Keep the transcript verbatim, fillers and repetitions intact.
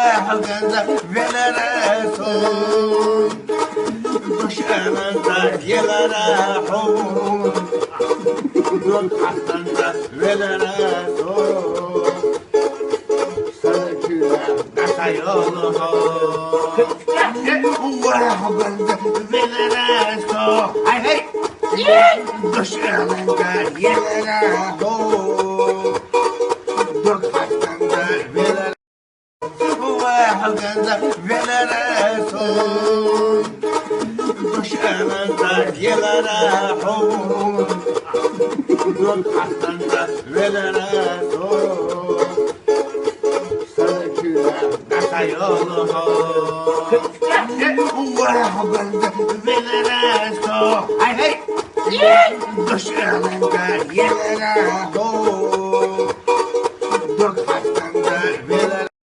Хьалганда велара со, душананда елара хо, дон хастанда велара со, сарачура дасайоло хо. Ура хьалганда велара со. Ай, ай. Душананда елара хо, дон хастанда велара Хьалганда велара со, душананда елара хо, дон хастанда велара со, сарачура дасайоло хо. Ура хьалганда велара со. Ай, ай. Душананда елара хо.